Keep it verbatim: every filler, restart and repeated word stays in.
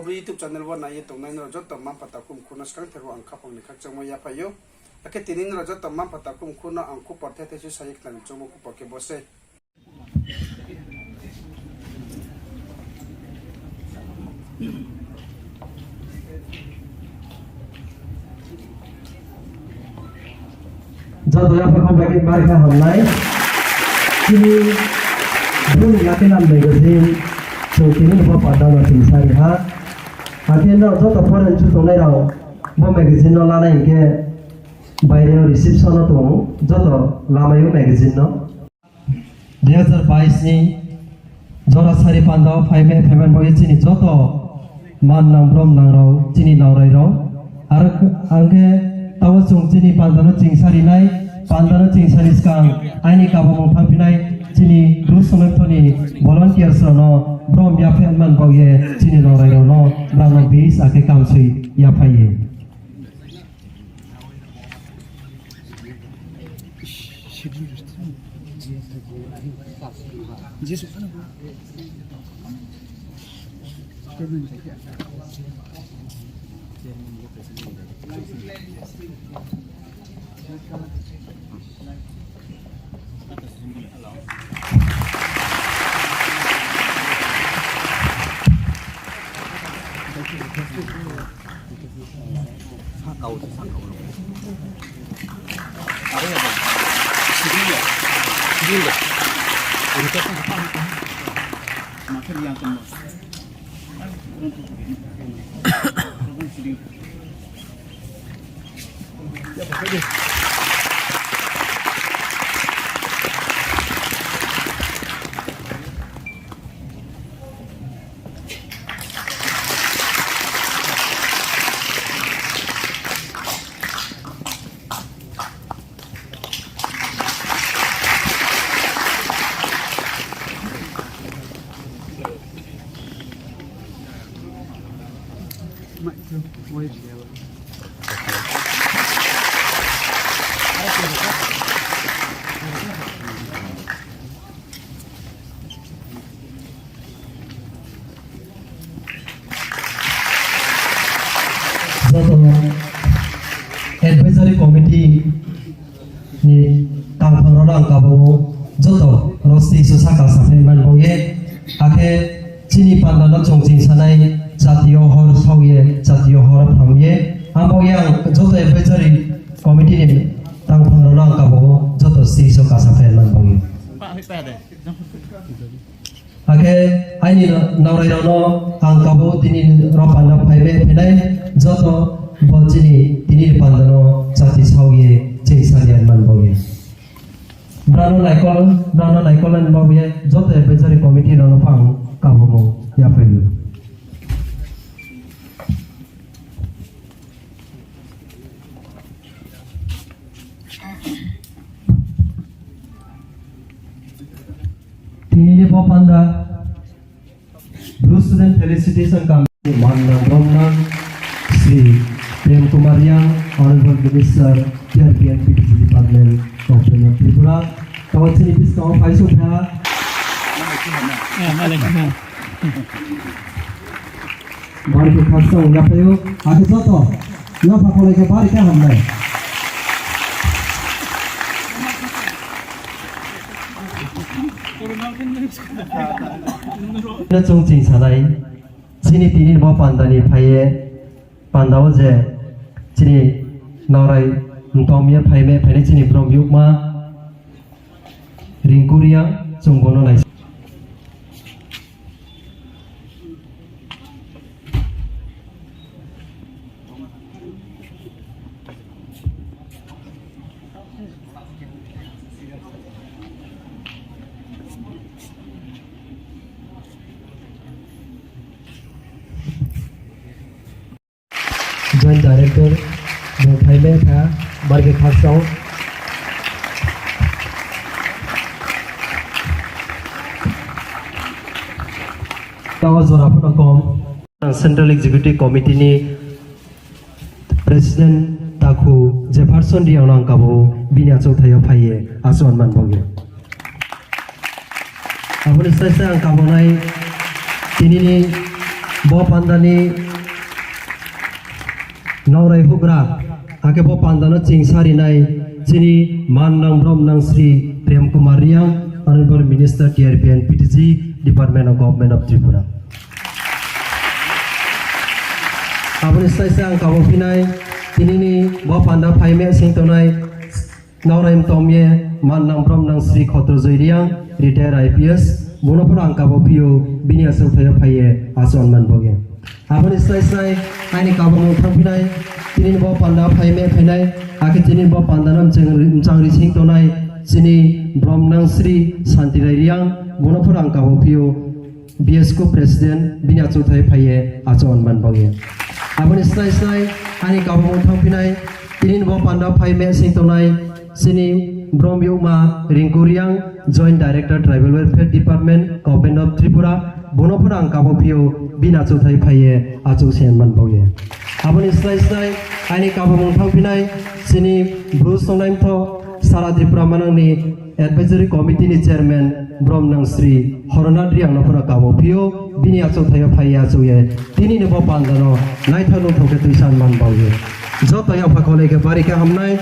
Bo YouTube channel wo nai ye tongnai nrao joto mma mpha takhu mkhu no skangther wo ang khaphang ni khakchangmo yaphai ou. Akhe tini nrao joto mma mpha takhu mkhu no ang khupor thethei su sa ye khnari choungmo khupor khe bo sei. Joto yaphai kho bai khe bari khe hamnai. Chini Bru ni Lucky Number magazine, chung tini bo panda no ching sari ha. Akhe nrao joto foreign chu tongnai rao bo magazine no lanai hing khe baire o reception no tong ou, joto lamai ou magazine no. Dui hazar bais ni jora sari panda wo phaimai phaimai bo ye chini joto mannang bromnang rao, chini naorai rao. Aro ang khe taoh wo chung chini panda no ching sari nai, panda no ching sari skang aini kabamung thanngphi nai chini Bru Sonaitoni volunteers rao no brom yaphaih man baoh ye chini naorai rao no brao no bis akhe kamsoi yaphai ye. Joto advisory committee ni tangphang rao no ang kabo ou, joto rao sri so saka saphi man bo ye, akhe chini panda no chung ching sanai jati yo hor sao ye, jati yo hor phang ye, abo ye ang joto advisory committee ni tangphang rao no ang kabo ou, joto sri so ka saphi man bo ye. Akhe aini naorai rao no ang kabo tini ro panda phaimai phainai joto bo chini tini ni panda no jati sao ye ching salian man bo ye. Brao no naikol, brao no naikol man bo ye joto advisory committee rao no phang kabo mo yaphai ou. Tini ni bo panda Bru Student Felicitation Committee mannang bromnang Shri Prem Kumar Reang, Honorable Minister, Chair P N P T G Department, Government of Tripura. Tao chini buskang wo phai souh kha. Bari khe khakchang yaphai ou, akhe joto yapha kholai khe bari khe hamnai. No chung ching sanai, chini tini bo panda ni phai ye, panda wo je chini naorai mtom ye phaimai phainai chini brom yukma Rinku Reang, chung bo no nai Joint Director, bung phaimai kha, bari khe khakchang. Tao jora pho no kom. Central Executive Committee ni President takhu Jefferson Reang no ang kabo bini achouhthai yo phai ye achouh man bo ye. Abo ni sai sai ang kabo nai tini ni Bo panda ni naorai houhgra, akhe bo panda no chingsa rinai chini mannang bromnang Sri Prem Kumar Reang, Honourable Minister T R P and P T G Department of Government of Tripura. Abo ni slái slái ang kabo phi nai, tini ni bo panda phai meh sing tongnai, naorai mtom ye mannang bromnang Sri Khotrojoy Reang, retired I P S, bung no pho ang kabo phi ou, bini achouhthai yo phai ye achouh man baoh ye. Abo ni slái slái aini kabamung thanngphi nai, tini ni bo panda phai meh phai nai, akhe tini ni bo panda no mchang ri sing tongnai chini bromnang Sri Santi Rai Reang, bung no pho ang kabo phi ou, B S C O president, bini achouhthai phai ye achouh man baoh ye. Abo ni slái slái aini kabamung thanngphi nai, tini ni bo panda phai meh sing tongnai chini brom youhma Rinku Reang, Joint Director Tribal Welfare Department, Government of Tripura, bung no pho ang kabo phi ou, bini achouhthai phai ye achouh se man baoh ye. Abo ni slái slái aini kabamung thanngphi nai, chini Bru Songnai Mthoh Sara Tripura manang ni Advisory Committee ni Chairman bromnang Sri Horonath Reang no pho kabo phi ou, bini achouhthai yo phai ye achouh ye, tini ni bo panda no naithao nungthao khe tuisa man baoh ye. Joto yapha kholei khe bari khe ham nai.